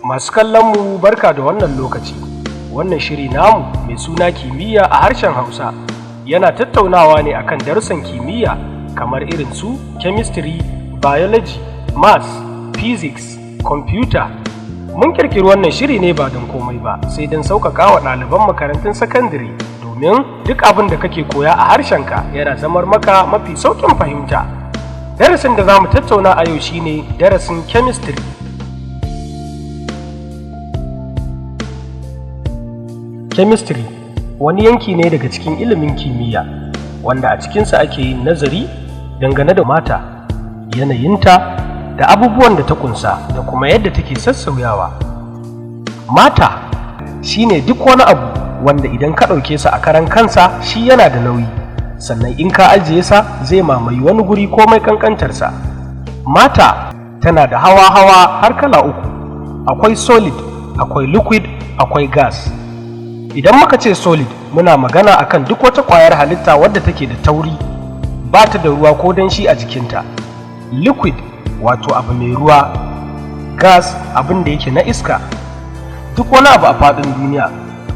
Masu kallon mu, barka da wannan lokaci. Wannan shiri namu mai suna Kimiyya a harshen Hausa yana tattaunawa ne akan darussan kimiyya kamar irin su chemistry, biology, maths, physics, computer. Mun kirkiri wannan shiri ne ba don komai ba sai don sauƙaƙa wa ɗaliban makarantun sakandare, domin duk abin da kake koya a harshenka yana zamar maka mafi sauƙin fahimta. Darasin da za mu tattauna a yau shine darasin chemistry. Chemistry wani yanki ne daga cikin ilimin kimiyya wanda a cikinsa ake yin nazari dangane da mata, yanayinta da abubuwan da ta kunsa da kuma yadda take sassauyawa. Mata shine duk wani abu wanda idan ka ɗauke sa a karan kansa shi yana da nauyi, sannan in ka ajiye sa zai mamayi wani guri komai kankantarsa. Mata tana da hawa-hawa har kala uku: akwai solid, akwai liquid, akwai gas. Idan muka ce solid, muna magana akan duk wata ƙwayar halitta wadda take da tauri, ba ta da ruwa ko danshi a jikinta. Liquid, wato abu mai ruwa. Gas, abin da yake na iska. Duk wani abu a faɗin duniya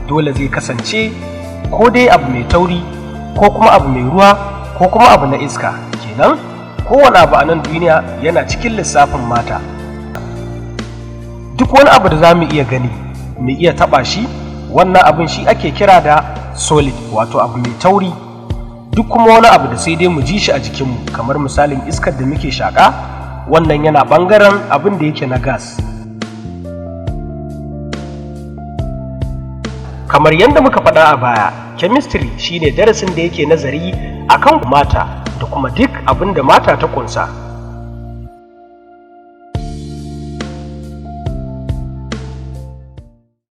dole zai kasance ko dai abu mai tauri, ko kuma abu mai ruwa, ko kuma abu na iska. Kenan kowane abu a nan duniya yana cikin lissafin mata. Duk wani abu da za mu iya gani, mu iya taɓa shi, wannan abin shi ake kira da solid, wato abu mai tauri. Duk kuma wani abu da sai dai mu ji shi a jikinmu, kamar misalin iskar da muke shaƙa, wannan yana ɓangaren abin da yake na gas. Kamar yadda muka faɗa a baya, chemistry shine darasin da yake nazari akan mata da kuma duk abin da mata ta ƙunsa.